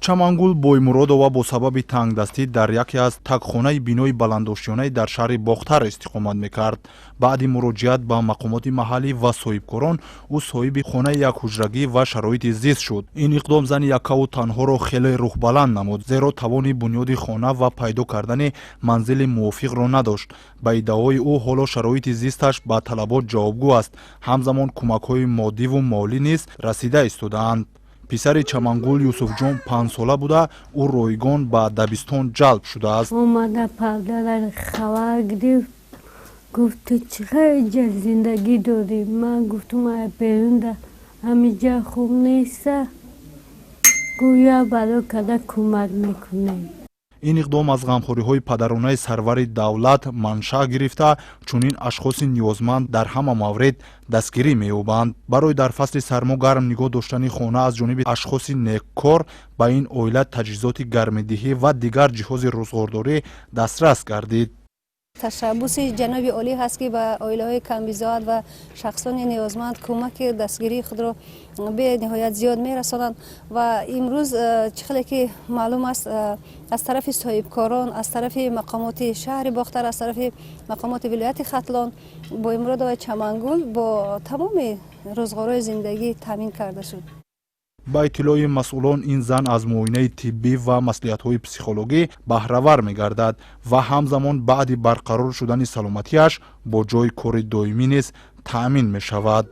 Чамангул Боймуродова бо сабаби тангдастӣ дар яке аз тагхонаи бинои баландошёнаи дар шаҳри Бохтар истиқомат мекард. Баъди муроҷиат ба мақомоти маҳаллӣ ва соҳибкорон, ӯ соҳиби хонаи якҳуҷрагӣ ва шароити зист шуд. Ин иқдом зани яккаву танҳоро хеле рӯҳбаланд намуд, зеро тавони бунёди хона ва пайдо кардани манзили мувофиқро надошт. Ба иддаои ӯ, ҳоло шароити зисташ ба талабот ҷавобгӯ аст. Ҳамзамон кӯмакҳои моддиву молӣ низ расида истодаанд. Писари Чамангул Юсуфҷон 5-сола буда, ӯ ройгон ба дабистон ҷалб шудааст. Омада, падарар хабар гирифт, гуфт: «Ту чӣ хел инҷа зиндагӣ дорӣ?» Ман гуфтум: «Ай берунда ҳамиҷа хуб неста». Гӯя баро када кӯмак мекунем. Ин иқдом аз ғамхориҳои падаронаи сарвари давлат маншаъ гирифта, чунин ашхоси ниёзманд дар ҳама мавред дастгирӣ меёбанд. Барои дар фасли сармо гарм нигоҳ доштани хона аз ҷониби ашхоси неккор ба ин оила таҷҳизоти гармидиҳӣ ва дигар ҷиҳози рӯзғордорӣ дастрас гардид. Ташаббуси ҷаноби олӣ ҳаст, ки ба оилаҳои камбизоат ва шахсони ниёзманд кӯмаки дастгирии худро бениҳоят зиёд мерасонанд. Ва имрӯз, чӣ хеле ки маълум аст, аз тарафи соҳибкорон, аз тарафи мақомоти шаҳри Бохтар, аз тарафи мақомоти вилояти Хатлон Боймуродова Чамангул бо тамоми рӯзғорҳои зиндагӣ таъмин карда шуд. Ба иттилои масъулон, ин зан аз муоинаи тиббӣ ва маслиҳатҳои психологӣ баҳравар мегардад ва ҳамзамон баъди барқарор шудани саломатиаш бо ҷойи кори доимӣ низ таъмин мешавад.